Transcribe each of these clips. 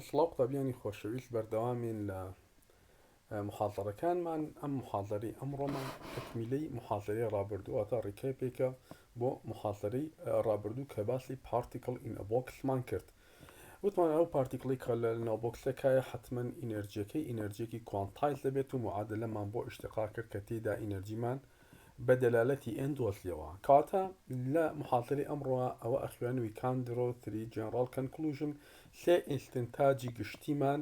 سڵاو قوتابیانی خۆشەویست بەردەوامین لە محازەرەکانمان ئەم محازەرەی ئەمڕۆمان تەکمیلەی محازەرەی ڕابردوو واتە recap ێکە بۆ محازەرەی ڕابردوو کە باسی particle in a box مان کرد وتمان ئەو particle ی کە لە ناو box ەکایە حتمما ئینەرجیەکەی ئینەرجیەکی quantize دەبێت و معادلەمان بۆ ئیشتقا کرد کە تێیدا ئینەرجیمان بە دەلالەتی n دۆزیەوە. کەواتە لە محازەرەی ئەمڕۆ ئەوە ئەخوێن we can draw three general conclusion سێ ئیستنتاجی گشتیمان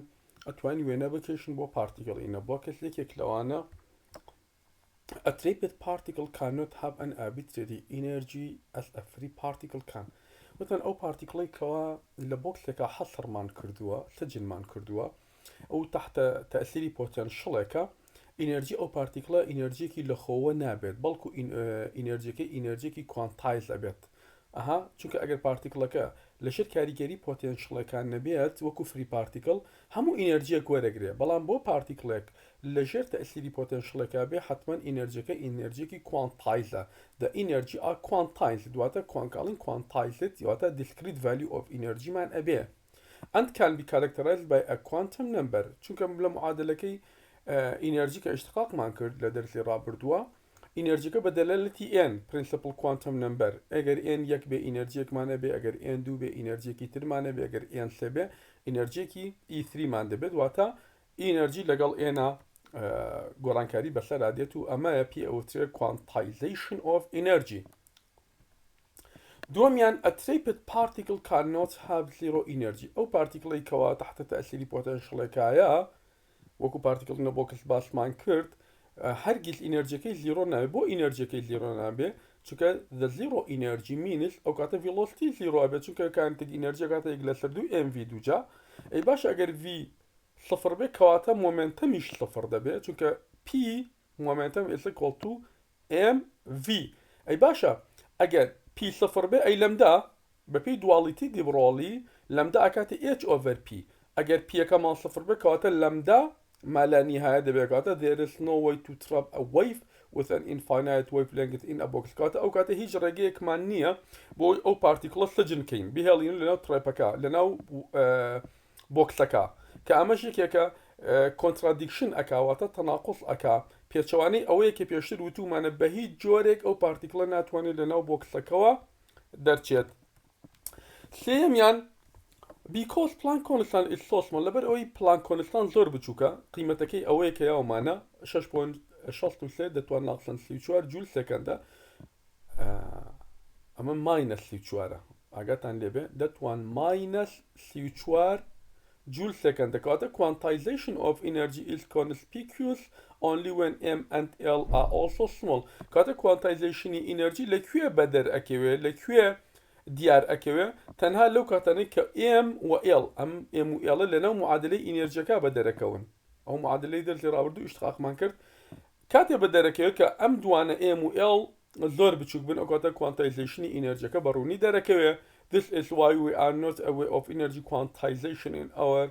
ئەتوانین وێنە بکێشن بۆ particle in a box یەکێک لەوانە A trapped particle cannot have an arbitrary energy as a free particle can. وتن ئەو particle ەی کەوا لە box ێکا حەسرمان کردووە سجنمان کردووە ئەو تەحتە تەئسیری potential ێکە، ئینێرجی ئەو particle ە ئینێرجیەکی لەخۆوە نابێت بەڵکو ئینێرجیەکەی ئینێرجیەکی quantize ئەبێت ئەها چونکە ئەگەر particle ەکە لەژێر کاریگەری potential ەکان نەبێت وەکو free particle هەموو ئینێرجیەک وەرەگرێ بەڵام بۆ particle ێک لەژێر تەئسیری potential ێکا بێ حتمما ئینێرجیەکە ئینێرجیەکی quantize ە the energy are quantized واتە کوانکاڵین quantized واتە discrete value of energy مان ئەبێ and can be characterized by a quantum number چونکە لە معادلەکەی ئینێرجی کە ئیشتقاقمان کرد لە دەرسی ڕابردووە ئینێرجیەکە بە دەلالەتی n principal quantum number ئەگەر n یەک بێ ئینێرجیەکمان هەبێ ئەگەر n دوو بێ ئینێرجیەکی ترمان هەبێ ئەگەر n سێ بێ ئینێرجیەکی E three مان دەبێت واتە ئینێرجی لەگەڵ n ا گۆڕانکاری بەسەرا دێت و ئەمەیە پێ ئەوترێ quantization of energy دووەمیان A trapped particle cannot have zero energy ئەو particle ەی کەوا تەحتە تەئسیری potential ێکایە وەکو particle in a box باسمان کرد هەرگیز ئینەرجیەکەی zero نابێ بۆ ئینەرجیەکەی zero نابێ چونکە the zero energy means ئەو کاتە velocity zero ئەبێت چونکە kinetic energy کاتە یەک لەسەر دوو m v دووجا ئەی باشە ئەگەر v سفر بێ کەواتە momentum یش سفر دەبێت چونکە p momentum is equal to m v ئەی باشە ئەگەر p سفر بێ ئەی lambda بەپێی duality de Broglie lambda ئەکاتە h over p ئەگەر p یەکەمان سفر بێ کەواتە lambda ما لا نهایە دەبێت کەواتە there is no way to trap a wave with an infinite wavelength in a box کەواتە ئەو کاتە هیچ ڕێگەیەکمان نییە بۆ ئەو particle ە سجن کەین بهێڵین لەناو trap ەکە لەناو box ەکە کە ئەمەش یەکێکە contradiction ئەکا واتە تەناقوز ئەکا پێچەوانەی ئەوەیە کە پێشتر وتومانە بە هیچ جۆرێک ئەو particle ە ناتوانێت لە ناو box ەکەوە دەرچێت. سێیەمیان Because Planck constant is so small لەبەر ئەوەی Planck constant زۆر بچووکە قیمەتەکەی ئەوەیە کە یاومانە 6.63 دەتوان ناقسەن 34 joule second ە ئەمە minus 34ە ئاگاتان لێبێ دەتوان minus 34 joule second کەواتە quantization of energy is conspicuous only when m and l are also small کەواتە quantization ی ئینەرجی لە کوێ بەدەر ئەکەوێ لە کوێ دیار ئەکەوێ تەنها لەو کاتانەی کە m و l ئەم m و l لەناو معادلەی ئینەرجیەکە بەدەرەکەون ئەو معادلەی دەرسی ڕابردوو ئیشتقاقمان کرد کاتێ بەدەرەکەوێت کە ئەم دوانە m و l زۆر بچوک بن ئەوکاتە quantization ی ئینەرجیەکە بە ڕوونی دەرەکەوێ This is why we are not aware of energy quantization in our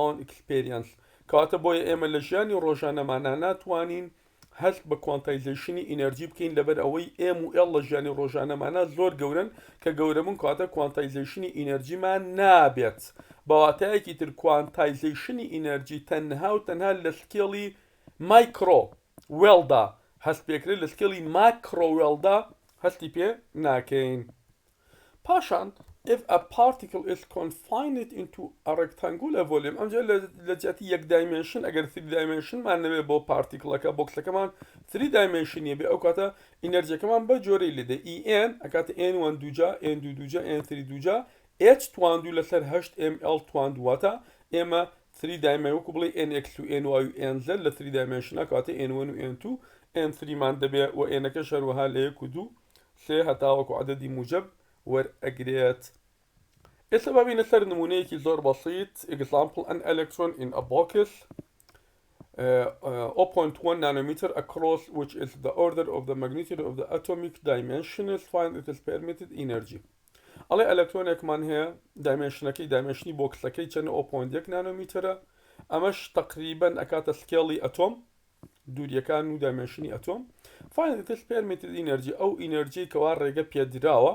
own experience کەواتە بۆیە ئێمە لە ژیانی ڕۆژانەمانا ناتوانین هەست بە quantization ی ئینەرجی بکەین لەبەر ئەوەی m و l لە ژیانی ڕۆژانەمانا زۆر گەورەن کە گەورە بوون کەواتە quantization ی ئینەرجیمان نابێت بە واتایەکی تر quantization ی ئینەرجی تەنها و تەنها لە scale ی micro وێڵدا هەست پێکرێت لە scale ی macro وێڵدا هەستی پێ ناکەین. پاشان if a particle is confined into a rectangular volume ئەمجا لە جیاتی یەک dimension ئەگەر three dimension مان نەبێ بۆ particle ەکە box ەکەمان three dimension ە بێ ئەو کاتە ئینەرجیەکەمان بە جۆرەی لێ دێ En ئەکاتە n one دووجا n دوو دووجا n three دووجا h تواندوو لەسەر هەشت m l تواندوو واتە ئێمە three dimen وەکو بڵێی n x و n y و n z لە three dimension ا کەواتە n one و n two n three مان دەبێ و n ەکەش هەروەها لە یەک و دوو سێ هەتاوەکو عەدەدی موجەب وەرئەگرێت. ئێستا با بینە سەر نمونەیەکی زۆر بەسیت Example an electron in a box 0.1 nanometer across which is the order of the magnitude of the atomic dimensions find its permitted energy ئەڵێ ئەلکترۆنێکمان هەیە dimension ەکەی dimension ی box ەکەی چەند 0.1 نانۆمیتەرە ئەمەش تقریبا ئەکاتە scale ی ئەتۆم دووریەکان و dimension ی ئەتۆم find its permitted energy ئەو ئینەرجی کەوا ڕێگە پێدراوە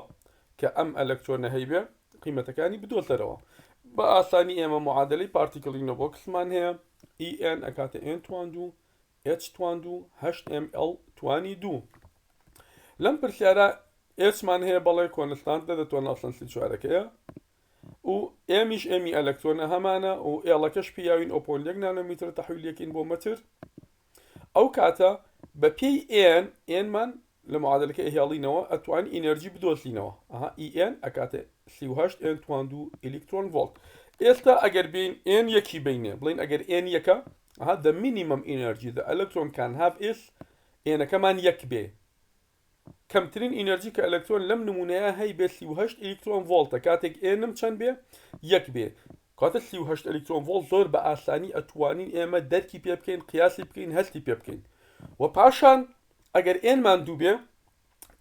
کە ئەم ئەلکترۆنە هەیبێ قیمەتەکانی بدۆزەرەوە. بە ئاسانی ئێمە معادلەی particle in a box مان هەیە EN ئەکاتە N توان دوو H توان دوو هەشت M L توانی دوو. لەم پرسیارە H مان هەیە بەڵێ constant دە دەتوان ناوسەن سی چوارەکەیە و M یش M ی ئەلکترۆنە هەمانە و L ەکەش پیاوین o point یەک نانۆمیتر تەحویلەکەین بۆ مەتر. ئەو کاتە بە پێی N N مان لە معادلەکە ئەهێڵینەوە ئەتوانین energy بدۆزینەوە. ئەها EN ئەکاتە 38 N توان دوو ئیلیکترۆن ڤۆڵت. ئێستا ئەگەر بین N یەکی بینێ بڵین ئەگەر N یەکە ئەها the minimum energy the electron can have is N ەکەمان یەک بێ. کەمترین energy کە ئەلکترۆن لەم نمونەیە هەی بێ 38 ئیلیکترۆن ڤۆڵتە کاتێک N م چەند بێ؟ یەک بێ. کەواتە 38 ئەلیکترۆن ڤۆڵت زۆر بە ئاسانی ئەتوانین ئێمە دەرکی پێ بکەین قیاسی بکەین هەستی پێ بکەین و پاشان ئەگەر N مان دوو بێ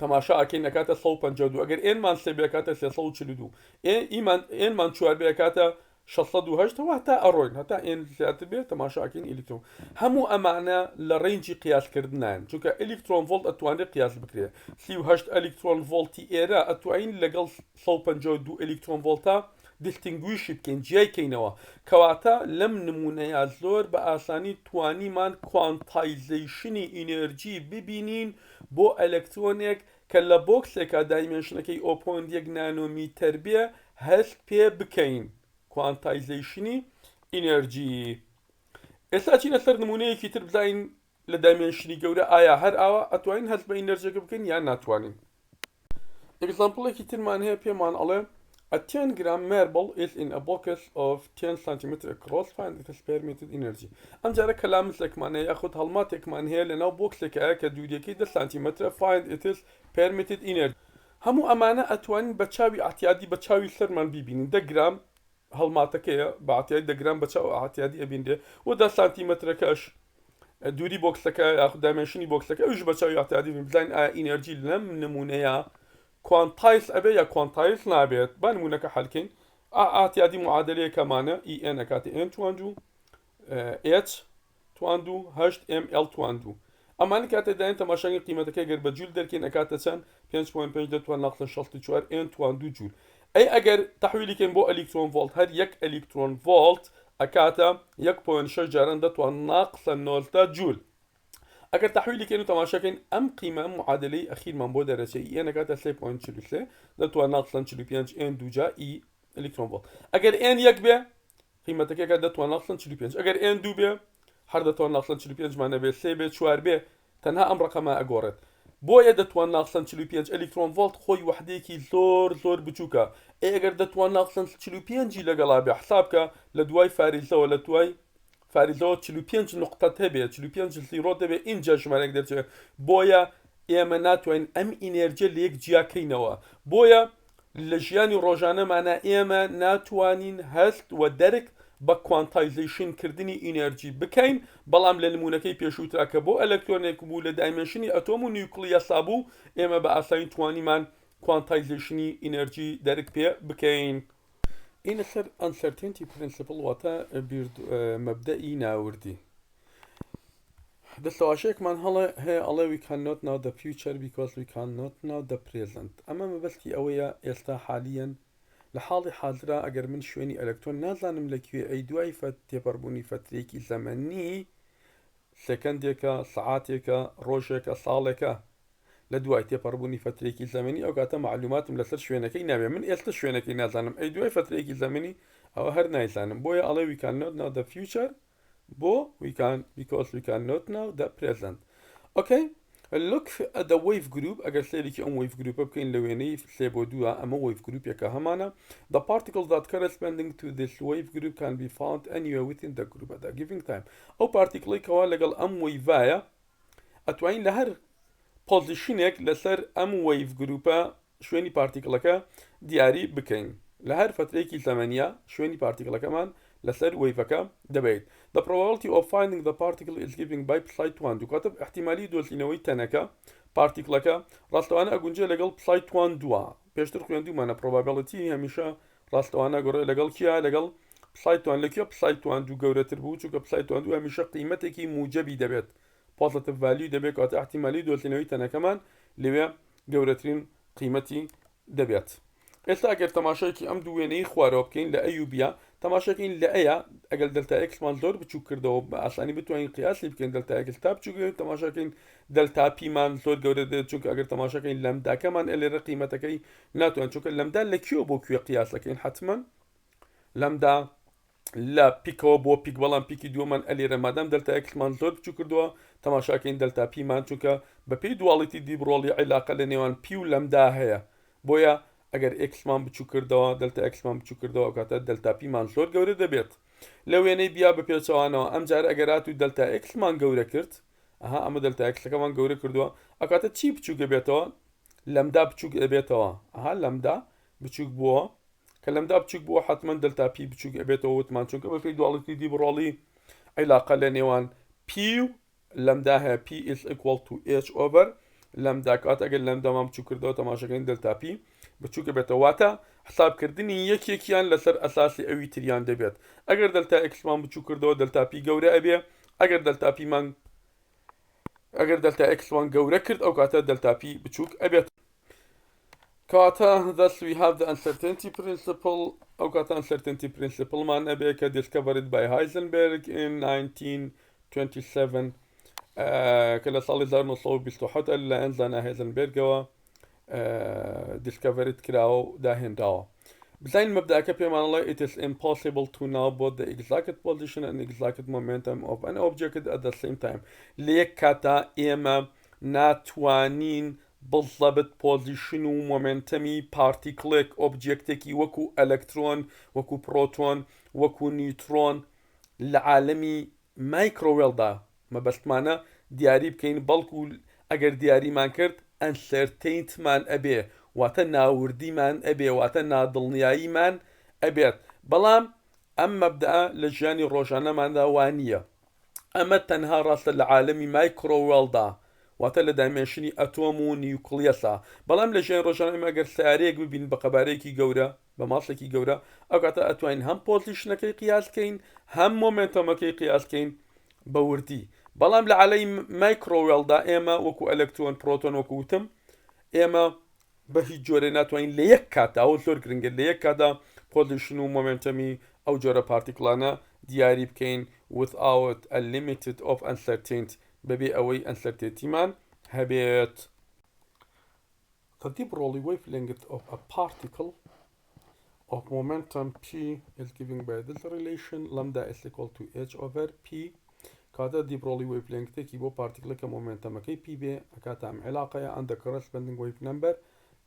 تەماشا ئەکەین ئەکاتە 152 ئەگەر N مان سێ بێ ئەکاتە 342 ئیمان N مان چوار بێ ئەکاتە 608 وە هەتا ئەڕۆین هەتا N زیاتر بێ تەماشا ئەکەین ئیلیکترۆن هەموو ئەمانە لە range ی قیاسکردنان چونکە ئەلیکترۆن ڤۆڵت ئەتوانرێت قیاس بکرێت 38 ئەلیکترۆن ڤۆڵتی ئێرە ئەتوانین لەگەڵ 152 ئەلیکترۆن ڤۆڵتا distinguish ی بکەین جیای کەینەوە کەواتە لەم نمونەیە زۆر بە ئاسانی توانیمان quantization ی energy ببینین بۆ ئەلکترۆنێک کە لە box ێکا dimension ەکەی o point یەک نانۆمیتەر بێ هەست پێ بکەین quantization ی energy. ئێستا چینە سەر نمونەیەکی تر بزانین لە dimension ی گەورە ئایا هەر ئاوا ئەتوانین هەست بە energy ەکە بکەین یان ناتوانین. example ێکی ترمان هەیە پێمان ئەڵێ A 10 gram marble is in a box of 10 centimeter across find its permitted energy. ئەم جارە کەلامسێکمان هەیە یاخود هەڵماتێکمان هەیە لەناو box ێکایە کە دووریەکەی 10 سانتیمەترە find its permitted energy. هەموو ئەمانە ئەتوانین بە چاوی ئەعتیادی بە چاوی سەرمان بیبینین دە گرام هەڵماتەکەیە بە ئەعتیادی دە گرام بە چاو ئەعتیادی ئەبینرێ و دە سانتیمەترەکەش دووری box ەکە یاخود dimension ی box ەکە ئەویش بە چاوی ئەعتیادی بین بزانین ئایا energy لەم نمونەیە quantize ئەبێ یا quantize نابێت. با نمونەکە حەلکەین. ئەعتیادی معادلەیەکەمانە EN ئەکاتە N توان دوو H توان دوو هەشت M L توان دوو. ئەمانە کاتێ داین تەماشاکەین قیمەتەکەی گەر بە جول دەرکەین ئەکاتە چەند؟ 5.5 دە توان ناقسە 64 N توان دوو جول. ئەی ئەگەر تەحویلی کەین بۆ ئەلیکترۆن ڤۆڵت هەر یەک ئەلیکترۆن ڤۆڵت ئەکاتە 1.6 جاران دە توان ناقسە 19 جول. ئەگەر تەحویلی کەین و تەماشاکەین ئەم قیمە ئەم معادلەی ئەخیرمان بۆ دەرەچێ E N ئەکاتە 3.43 دە توان ناقسە 45 N دووجا ئی ئەلیکترۆن ڤۆڵت. ئەگەر N یەک بێ قیمەتەکەی ئەکات دە توان ناقسە 45. ئەگەر N دوو بێ هەر دە توان ناقسە 45 مان ئەبێ، سێ بێ چوار بێ تەنها ئەم ڕەقەمە ئەگۆڕێت. بۆیە دە توان ناقسە 45 ئەلیکترۆن ڤۆڵت خۆی وەحدەیەکی زۆر زۆر بچووکە. ئەی ئەگەر دە توان ناقسە 45 ی لەگەڵا بێ حساب کە لە دوای فاریزەوە لە دوای فاریزەوە 45 نوقتەت هەبێ 45 zero ت هەبێ ئینجا ژمارەیەک دەرچێ. بۆیە ئێمە ناتوانین ئەم energy یە لەیەک جیا کەینەوە. بۆیە لە ژیانی ڕۆژانەمانا ئێمە ناتوانین هەست و دەرک بە quantization کردنی energy بکەین، بەڵام لە نموونەکەی پێشووترا کە بۆ ئەلکترۆنێک بوو لە dimension ی ئەتۆم و nucleus ا بوو، ئێمە بە ئاسانی توانیمان quantization ی energy دەرک پێ بکەین. ئینە سەر uncertainty principle واتە مەبدەئی ناوردی. دەستەواژەیەکمان هەڵێ هەیە ئەڵێ we cannot know the future because we cannot know the present. ئەمە مەبەستی ئەوەیە ئێستا حالیەن لە حاڵی حازرا ئەگەر من شوێنی ئەلکترۆن نازانم لە کوێ ئەی دوای فەت تێپەڕبوونی فەترەیەکی زەمەنی سێکەندێکە سەعاتێکە ڕۆژێکە ساڵێکە لە دوای تێپەڕبوونی فەترەیەکی زەمەنی ئەو کاتە مەعلوماتم لەسەر شوێنەکەی نابێ من ئێستا شوێنەکەی نازانم ئەی دوای فەترەیەکی زەمەنی ئەوە هەر نایزانم بۆیە ئەڵێ we cannot know the future بۆ we can because we cannot know the present. Okay look at the wave group ئەگەر سەیرێکی ئەم wave group بکەین لە وێنەی سێ بۆ دووە ئەمە wave group ێکە هەمانە the particles that corresponding to this wave group can be found anywhere within the group at a given time ئەو particle ەی کەوا لەگەڵ ئەم wave ایە ئەتوانین لە هەر position ێک لەسەر ئەم wave group ە شوێنی particle ەکە دیاری بکەین. لە هەر فەترەیەکی زەمەنیە شوێنی particle ەکەمان لەسەر wave ەکە دەبێت. The probability of finding the particle is given by psi توان دوو کاتە ئیحتیمالی دۆزینەوەی تەنەکە particle ەکە ڕاستەوانە ئەگونجێ لەگەڵ psi توان دووە. پێشتر خوێندوومانە probability هەمیشە ڕاستەوانە گۆڕێ لەگەڵ کیا لەگەڵ psi توان لە کوێ psi توان دوو گەورەتر بوو چونکە psi توان دوو هەمیشە قیمەتێکی موجەبی دەبێت positive value دەبێت کەواتە ئیحتیمالی دۆزینەوەی تەنەکەمان لەوێ گەورەترین قیمەتی دەبێت. ئێستا ئەگەر تەماشایەکی ئەم دوو وێنەی خوارەوە بکەین لە A و B یا. تەماشاکەین لە A یا ئەگەر delta x مان زۆر بچوک کردەوە بە ئاسانی بتوانین قیاسی بکەین delta x تا بچوک تەماشاکەین delta p مان زۆر گەورە دێت چونکە ئەگەر تەماشاکەین لەمداکەمان ئەلێرە قیمەتەکەی ناتوان چونکە لەمدا لە کوێ بۆ کوێ قیاسەکەین حتمما لەمدا لە peak ەوە بۆ peak بەڵام peak ی دووەمان ئەلێرە مادام delta x مان زۆر بچوک کردووە تەماشاکەین delta p مان چونکە بەپێی duality de Broglie عیلاقە لە نێوان p و لەمدا هەیە بۆیە ئەگەر x مان بچوک کردەوە delta x مان بچوک کردەوە ئەوکاتە delta p مان زۆر گەورە دەبێت. لە وێنەی B یا بە پێچەوانەوە ئەمجارە ئەگەر هاتوو delta x مان گەورە کرد ئەها ئەمە delta x ەکەمان گەورە کردووە ئەوکاتە چی بچوک ئەبێتەوە؟ لەمدا بچوک ئەبێتەوە ئەها لەمدا بچوک بووە کە لەمدا بچوک بووە حتمما delta p بچوک ئەبێتەوە وتمان چونکە بەپێی duality de Broglie عیلاقە لە نێوان p و لەمدا هەیە P is equal to H over lambda کەواتە ئەگەر لەمدامان بچوک کردەوە تەماشەکەین delta P بچووکە بێتەوە واتە حسابکردنی یەکێکیان لەسەر ئەساسی ئەوی تریان دەبێت ئەگەر delta x مان بچوک کردەوە delta P گەورە ئەبێ ئەگەر delta P مان ئەگەر delta x مان گەورە کرد ئەو کاتە delta P بچوک ئەبێت کەواتە thus we have the uncertainty principle ئەو کاتە uncertainty principle مان ئەبێ کە discovered by Heisenberg in 1927 کە لە ساڵی 1927 لەلایەن زانا هێزنبێرگەوە discovered کراوە و داهێنراوە. بزانین مەبدەکە پێمان ئەڵێ it is impossible to know both the exact position and exact momentum of an object at the same time لە یەک کاتا ئێمە ناتوانین بالضبط position و momentum ی particle ێک object ێکی وەکو ئەلکترۆن وەکو پرۆتۆن وەکو نیوترۆن لە عالەمی microwave دا مەبەستمانە دیاری بکەین بەڵکو ئەگەر دیاریمان کرد uncertainty مان ئەبێ واتە ناوردیمان ئەبێ واتە نادڵنیاییمان ئەبێت بەڵام ئەم مەبدەئە لە ژیانی ڕۆژانەماندا وا نییە ئەمە تەنها ڕاستە لە عالەمی microwave دا واتە لە dimension ی ئەتۆم و nucleus ا بەڵام لە ژیانی ڕۆژانە ئێمە ئەگەر سەیارەیەک ببین بە قەبارەیەکی گەورە بە mass ێکی گەورە ئەو کاتە ئەتوانین هەم position ەکەی قیاس کەین هەم momentum ەکەی قیاس کەین بە وردی بەڵام لە عالەمی microwave دا ئێمە وەکو ئەلکترۆن پرۆتۆن وەکو وتم ئێمە بە هیچ جۆرێ ناتوانین لە یەک کاتدا ئەوە زۆر گرنگە لە یەک کاتدا position و momentum ی ئەو جۆرە particle انە دیاری بکەین without a limited of uncertainty بەبێ ئەوەی uncertainty مان هەبێت. The de Broglie wavelength of a particle of momentum p is given by this relation lambda is equal to h over p کاتە de Broglie wavelength ێکی بۆ particle ە کە momentum ەکەی p بێ ئەکاتە ئەم علاقەیە and the corresponding wave number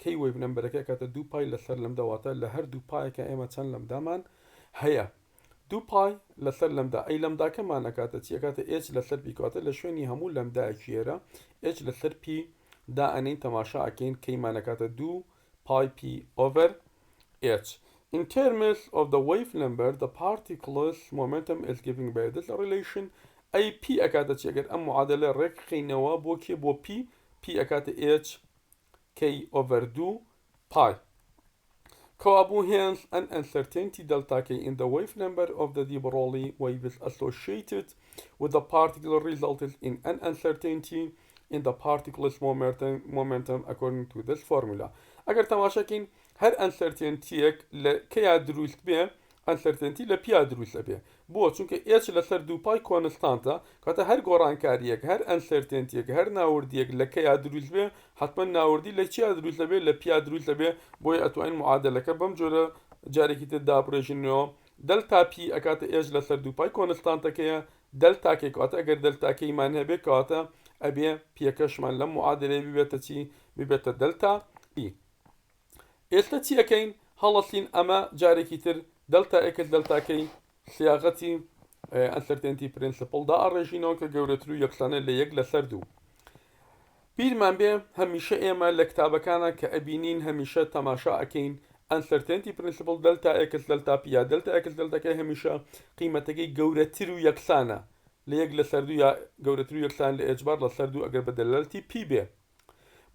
k wave number ەکە ئەکاتە دوو pi لەسەر لەمدا واتە لە هەر دوو pi یەکە ئێمە چەند لەمدامان هەیە دوو pi لەسەر لەمدا ئەی لەمداکەمان ئەکاتە چی ئەکاتە h لەسەر p کەواتە لە شوێنی هەموو لەمدایەکی ئێرە h لەسەر p دائەنێین تەماشا ئەکەین k مان ئەکاتە دوو pi p over h. In terms of the wave number the particle's momentum is given by this relation ئەی p ئەکاتە چی ئەگەر ئەم معادلە ڕێک خەینەوە بۆ کێ بۆ p p ئەکاتە h k over دوو pi کەوابوو hence an uncertainty delta k in the wave number of the de Broglie waves associated with the particle results in an uncertainty in the particle's momentum according to this formula ئەگەر تەماشاکەین هەر uncertainty یەک لە k یا دروست بێ uncertainty لە p یا دروست ئەبێ بۆ چونکە h لەسەر دوو pi constant ە کەواتە هەر گۆڕانکاریەک هەر uncertainty یەک هەر ناوردیەک لە k یا دروست بێ حتمما ناوردی لە چیا دروست دەبێ لە p یا دروست دەبێ بۆیە ئەتوانین معادلەکە بەم جۆرە جارێکی تر دابڕێژینەوە delta p ئەکاتە h لەسەر دوو pi constant ەکەیە delta k کەواتە ئەگەر delta k مان هەبێ کەواتە ئەبێ p یەکەشمان لەم معادلەیە ببێتە چی ببێتە delta p ئێستا چی ئەکەین هەڵەسین ئەمە جارێکی تر delta x delta k سیاغەتی uncertainty principle دائەڕێژینەوە کە گەورەتر و یەکسانە لە یەک لەسەر دوو. بیرمان بێ هەمیشە ئێمە لە کتابەکانا کە ئەبینین هەمیشە تەماشا ئەکەین uncertainty principle delta x delta p یا delta x delta k هەمیشە قیمەتەکەی گەورەتر و یەکسانە لە یەک لەسەر دوو یا گەورەتر و یەکسان لە h bar لەسەر دوو ئەگەر بە دەلالەتی p بێ.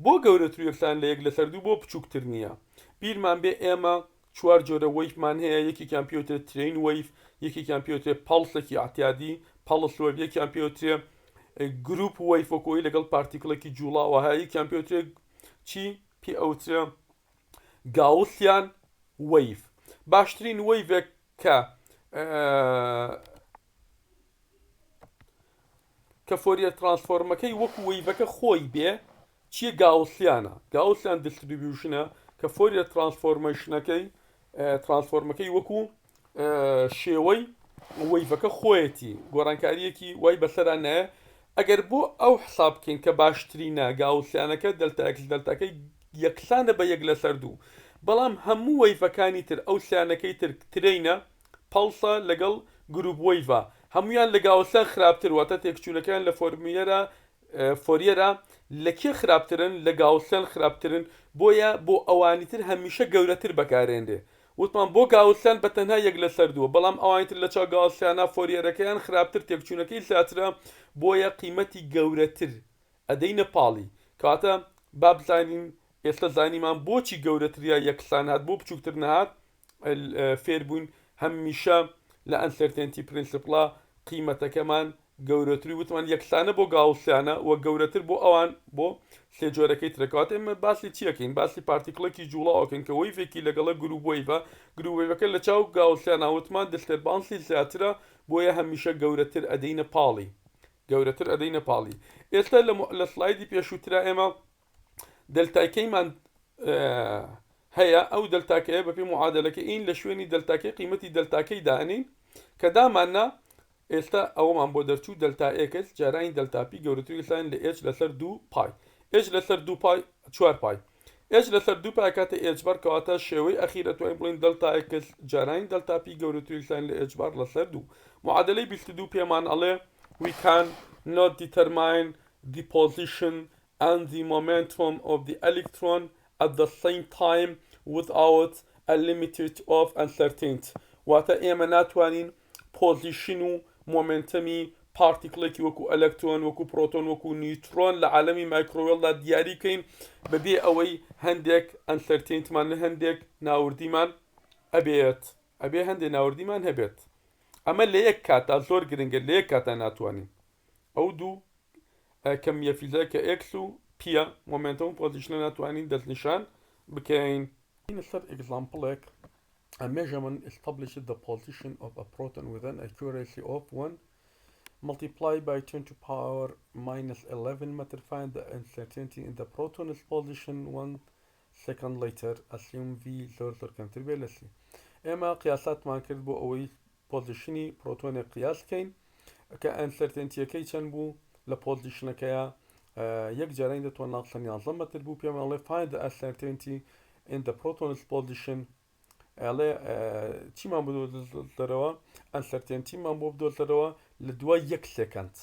بۆ گەورەتر و یەکسان لە یەک لەسەر دوو بۆ بچووکتر نییە؟ بیرمان بێ ئێمە چوار جۆرە wave مان هەیە یەکێکیان پێوترێ train wave یەکێکیان پێوترێ pulse ێکی ئەعتیادی pulse wave یەکیان پێوترێ group wave وەکۆی لەگەڵ particle ێکی جوڵاوە هەیە یەکیان پێوترێ چی پێ ئەوترێ Gaussian wave باشترین wave ێک کە. کە Fourier transform ەکەی وەکو wave ەکە خۆی بێ چیە Gaussian ە Gaussian distribution ە کە Fourier transformation ەکەی transform ەکەی وەکو شێوەی wave ەکە خۆیەتی گۆڕانکاریەکی وای بەسەرا نایە ئەگەر بۆ ئەو حساب بکەین کە باشترینە Gaussian ەکە delta x delta کەی یەکسانە بە یەک لەسەر دوو بەڵام هەموو wave ەکانی تر ئەو سیانەکەی تر train ە pulse ە لەگەڵ group wave ە هەموویان لە Gaussian خراپتر واتە تێکچوونەکەیان لە فۆرمیەرە فۆریەرە لە کێ خراپترن لە Gaussian خراپترن بۆیە بۆ ئەوانی تر هەمیشە گەورەتر بەکارێنرێ وتمان بۆ Gaussian بە تەنها یەک لەسەر دووە بەڵام ئەوانی تر لە چاو Gaussian ا فۆریەرەکەیان خراپتر تێکچوونەکەی زیاترە بۆیە قیمەتی گەورەتر ئەدەینە پاڵی کەواتە با بزانین ئێستا زانیمان بۆچی گەورەتریا یەکسان هات بۆ بچووکتر نەهات فێربووین هەمیشە لە uncertainty principle ا قیمەتەکەمان گەورەتری وتمان یەکسانە بۆ Gaussian ە و گەورەتر بۆ ئەوان بۆ سێ جۆرەکەی ترە کەواتە ئێمە باسی چیەکەین باسی particle ێکی جوڵاوەکەین کە wave ێکی لەگەڵە group wave ە group wave ەکە لە چاو Gaussian ا وتمان disturbance ی زیاترە بۆیە هەمیشە گەورەتر ئەدەینە پاڵی گەورەتر ئەدەینە پاڵی ئێستا لە slide ی پێشووترا ئێمە delta k مان هەیە ئەو delta k یە بەپێی معادلەکە ئین لە شوێنی delta k قیمەتی delta k ی دانین کە داماننا ئێستا ئەوەمان بۆ دەرچوو delta x جارانی delta p گەورەتر یەکسان لە h لەسەر دوو pi. h لەسەر دوو pi چوار pi. h لەسەر دوو pi کاتە h bar کەواتە شێوەی ئەخیر ئەتوانین بڵێین delta x جارانی delta p گەورەتر یەکسان لە h bar لەسەر دوو. معادلەی 22 پێمان ئەڵێ we can not determine the position and the momentum of the electron at the same time without a limited of uncertainty واتە ئێمە ناتوانین position و momentum ی particle ێکی وەکو ئەلکترۆن وەکو پرۆتۆن وەکو نیوترۆن لە عالەمی مایکرۆوێڵدا دیاری بکەین بەبێ ئەوەی هەندێک uncertainty مان هەندێک ناوردیمان ئەبێت ئەبێ هەندێک ناوردیمان هەبێت ئەمە لە یەک کاتا زۆر گرنگە لە یەک کاتا ناتوانین ئەو دوو کەمیە فیزیایە کە x و p یە momentum و position ە ناتوانین دەستنیشان بکەین. بینە سەر example ێک A measurement established the position of a proton with an accuracy of 1 multiply by 10 to power minus 11 meter find the uncertainty in the proton's position 1 second later assume v زۆر زۆر کەمتر بێت لە c ئێمە قیاساتمان کرد بۆ ئەوەی position ی پرۆتۆنێک قیاس بکەین کە uncertainty یەکەی چەند بوو لە position ەکەیە یەک جارانی دەتوان ناقسە 11 مەتر بوو پێمان ئەڵێ find the uncertainty in the proton's position ئەڵێ چیمان بۆ دۆزەرەوە uncertainty مان بۆ بدۆزەرەوە لە دوای یەک second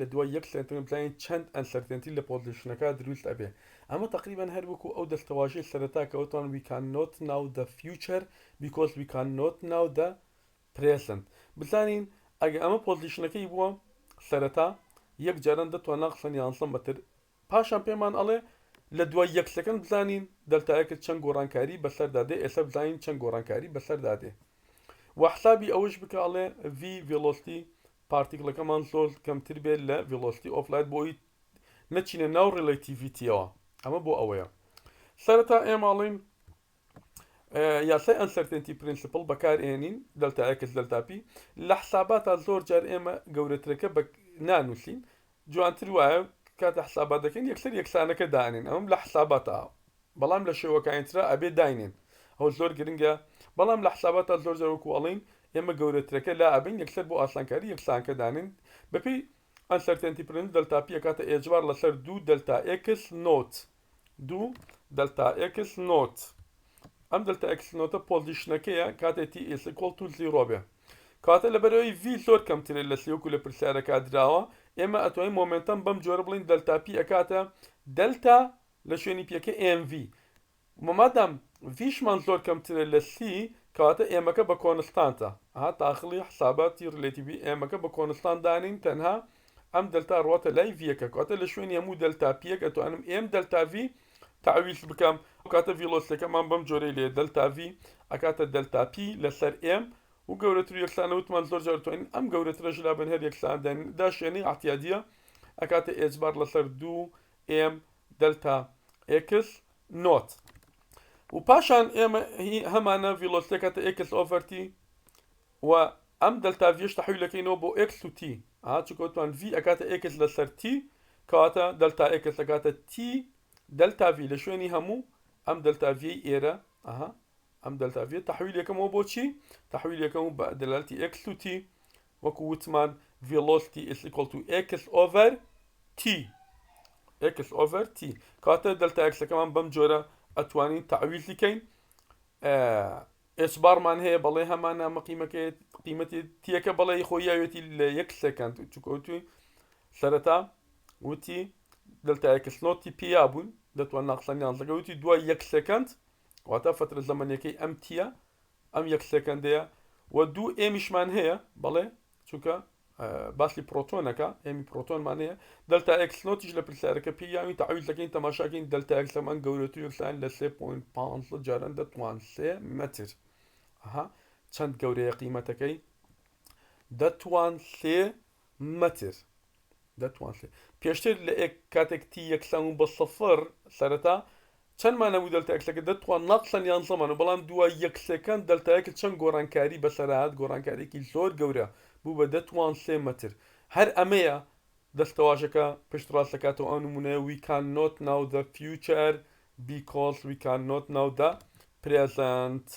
لە دوای یەک second بزانین چەند uncertainty لە position ەکە دروست ئەبێ ئەمە تقریبا هەر وەکو ئەو دەستەواژەی سەرەتا کە وتمان we cannot know the future because we cannot know the present بزانین ئەگە ئەمە position ەکەی بووە سەرەتا یەک جاران دەتوان ناقسە یانزە مەتر پاشان پێمان ئەڵێ لە دوای یەک second بزانین delta x چەند گۆڕانکاری بەسەردا دێ ئێستا بزانین چەند گۆڕانکاری بەسەردا دێ وە حسابی ئەوەش بکە ئەڵێ v velocity particle ەکەمان زۆر کەمتر بێت لە velocity of light بۆی نەچینە ناو relativity یەوە ئەمە بۆ ئەوەیە سەرەتا ئێمە ئەڵێین یاسای uncertainty principle بەکارئێنین delta x delta p لە حساباتا زۆر جار ئێمە گەورەترەکە بە نانووسین جوانتر وایە کاتە حسابات دەکەین یەکسەر یەکسانەکە دانێن ئەمەم لە حساباتا بەڵام لە شێوەکانی ترا ئەبێ داینێن ئەوە زۆر گرنگە بەڵام لە حساباتا زۆر جار وەکو ئەڵێین ئێمە گەورەترەکە لا ئەبەین یەکسەر بۆ ئاسانکاری یەکسانکە دانێن بەپێی uncertainty principle delta p ئەکاتە h bar لەسەر دوو delta x naught دوو delta x naught ئەم delta x naught ە position ەکەیە کاتێ t is equal to zero بێ کاتە لەبەرەوەی v زۆر کەمترێ لە c وەکو لە پرسیارەکە دراوە ئێمە ئەتوانین momentum بەم جۆرە بڵین delta p ئەکاتە دەلتا لە شوێنی p یەکە mv مادام v شمان زۆر کەمترە لە c کەواتە m ەکە بە constant ە ها تاخڵی حساباتی relativity m ەکە بە constant دانین تەنها ئەم دەلتا ڕواتە لای v یەکە کەواتە لە شوێنی هەموو delta p یەک ئەتوانم m delta v تەعویز بکەم ئەو کاتە velocity ەکەمان بەم جۆرەی لێ delta v ئەکاتە delta p لەسەر m و گەورەتر و یەکسانە وتمان زۆر جار توانین ئەم گەورەترەش لابەن هەر یەکسان دانین دا شوێنەی ئەعتیادیە ئەکاتە h bar لەسەر دوو m delta x naught و پاشان ئێمە هەمانە velocity ەکاتە x over t. و ئەم delta V یش تەحویل دەکەینەوە بۆ x و t ئا چونکە وتمان V ئەکاتە x لەسەر t، کەواتە delta x ئەکاتە t delta V لە شوێنی هەموو ئەم delta V ی ئێرە. ئەها ئەم delta V تەحویل یەکەمەوە بۆ چی؟ تەحویل یەکەم بە دەلالەتی x و t، وەکو وتمان velocity is equal to x over t، x over t. کەواتە delta x ەکەمان بەم جۆرە ئەتوانین تەعویزی کەین. h bar مان هەیە، بەڵێ هەمانە، ئەمە قیمەکەی قیمەتی t یەکە، بەڵێ خۆی یاوێتی لە یەک second، چونکە وتوی سەرەتا وتی delta x naught ی پیا بوون دەتوان ناقسە نیانزەکە وتی دوای یەک second، واتە فەترە زەمەنیەکەی ئەم t یە ئەم یەک second ەیە. و دوو m یشمان هەیە، بەڵێ چونکە باسی پرۆتۆنەکە m ی پرۆتۆنمان هەیە. delta x naught یش لە پرسیارەکە پێی یاوین، تەعویز دەکەین، تەماشاکەین delta x ەمان گەورەتر یەکسان لە 3.15 جاران دەتوان سێ مەتر. ئەها چەند گەورەیە قیمەتەکەی، دەتوان سێ مەتر دەتوان سێ. پێشتر لە ئێک کاتێک t یەکسان بوو بە سفر سەرەتا چەندمان هەبوو delta x ەکە؟ دەتوان ناقسەن یانزەمان و بەڵام دوای یەک second delta x چەند گۆڕانکاری بەسەر هات؟ گۆڕانکاریەکی زۆر گەورە بوو بە دەتوان سێ مەتر. هەر ئەمەیە دەستەواژەکە پشت ڕاست دەکاتەوە ئەو نمونەیە we can not know the future because we can not know the present.